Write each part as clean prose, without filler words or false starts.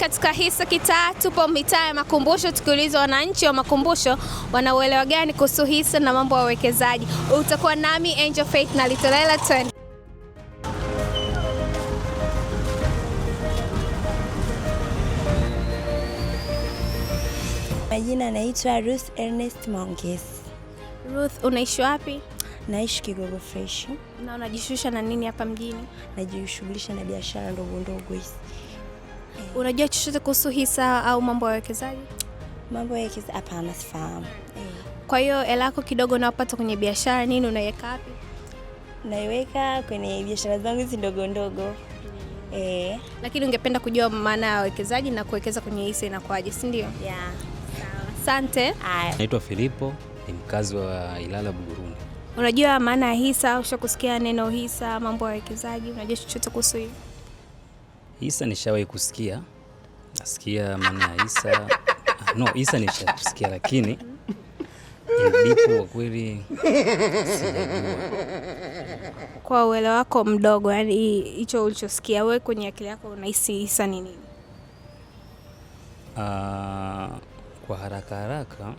Katika Hisa Kitaa tupo mitaa ya Makumbusho, tukiuliza wananchi wa Makumbusho wanauelewa gani kuhusu hisa na mambo ya uwekezaji. Utakuwa nami Angel Faith na Litolela. Twende. Majina naitwa Ruth Ernest Maongezi. Ruth, unaishi wapi? Naishi Kigogo Fresh. Na unajishughulisha na nini hapa mjini? Najishughulisha na biashara ndogo ndogo hizi. Unajua chochote kuhusu hisa au mambo ya uwekezaji? Mambo ya uwekezaji hapana, sifahamu. Kwa hiyo hela yako kidogo unayopata kwenye biashara nini unaiweka wapi? Naiweka kwenye biashara zangu hizi ndogo ndogo. Lakini ungependa kujua maana ya uwekezaji na kuwekeza kwenye hisa inakuwaje, si ndio? Yeah. Asante. Haya. Naitwa Filipo, ni mkazi wa Ilala Buguruni. Unajua maana ya hisa? Ushakusikia neno hisa, mambo ya uwekezaji, unajua chochote kuhusu hiyo? Hisa nishawahi kusikia, nasikia maana ya hisa. No, hisa nishakusikia, lakini ndipo kwa kweli sijajua. Kwa uelewa wako mdogo, yani hicho ulichosikia wewe kwenye akili yako unahisi hisa ni nini? Kwa haraka haraka,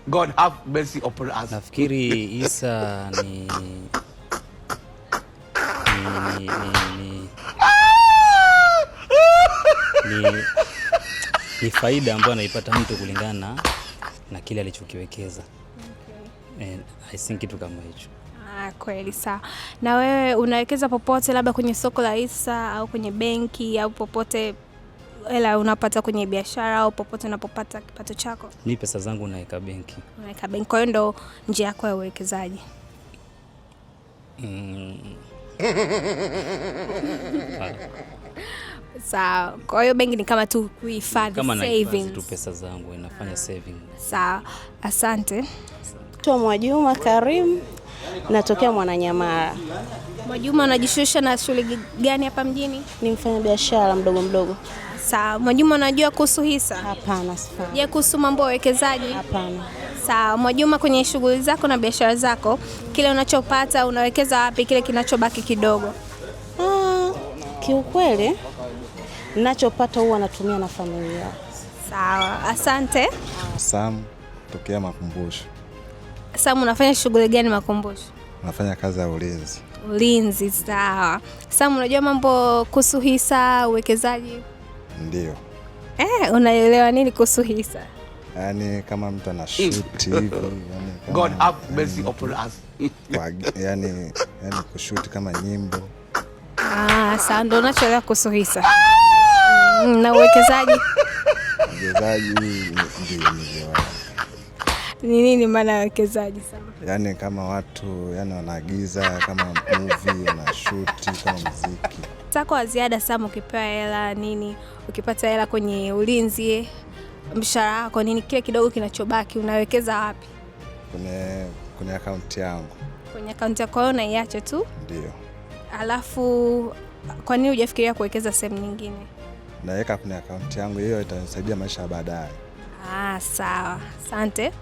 God have mercy upon us. Nafikiri hisa ni faida ambayo anaipata mtu kulingana na kile alichokiwekeza. Okay. I think kitu kama hicho. Kweli sawa. Na wewe unawekeza popote, labda kwenye soko la hisa au kwenye benki au popote hela unapata kwenye biashara au popote unapopata kipato chako? Ni pesa zangu naweka benki. Unaweka benki. Kwa hiyo ndo njia yako ya uwekezaji. Sawa. Kwa hiyo benki ni kama tu kuhifadhi, kama nahifadhi savings. tu pesa zangu, inafanya saving. Sawa. Asante. Naitwa Mwajuma Karim, natokea Mwananyamala. Mwajuma, unajishughulisha na shughuli gani hapa mjini? Ni mfanyabiashara mdogo mdogo. Sawa. Mwajuma, unajua kuhusu hisa? Hapana, sifahamu. Je, kuhusu mambo ya uwekezaji? Hapana. Sawa. Mwajuma, kwenye shughuli zako na biashara zako, kile unachopata unawekeza wapi, kile kinachobaki kidogo? Kiukweli ninachopata huwa natumia na familia. Sawa, asante. Sam tokea Makumbusho. Sam, unafanya shughuli gani Makumbusho? Nafanya kazi ya ulinzi. Ulinzi, sawa. Sam, unajua mambo kuhusu hisa, uwekezaji? Ndio. Unaelewa nini kuhusu hisa? Yaani kama mtu ana shoot hivi, yani kama, God have mercy upon us. Yani kushoot kama nyimbo. Sawa, ndio unachoelewa kuhusu hisa. Na uwekezaji? Uwekezaji ndio ndio. Ni nini maana ya uwekezaji Sam? Yaani kama watu yani wanaagiza kama movie, wanashoot kama muziki. Tako wa ziada Sam, ukipewa hela nini, ukipata hela kwenye ulinzi, mshahara wako nini, kile kidogo kinachobaki unawekeza wapi? Kwenye akaunti yangu. Kwenye akaunti yako unaiacha tu? Ndio. Alafu kwa nini hujafikiria kuwekeza sehemu nyingine? Naweka kwenye akaunti yangu, hiyo itanisaidia maisha ya baadaye. Sawa. Asante.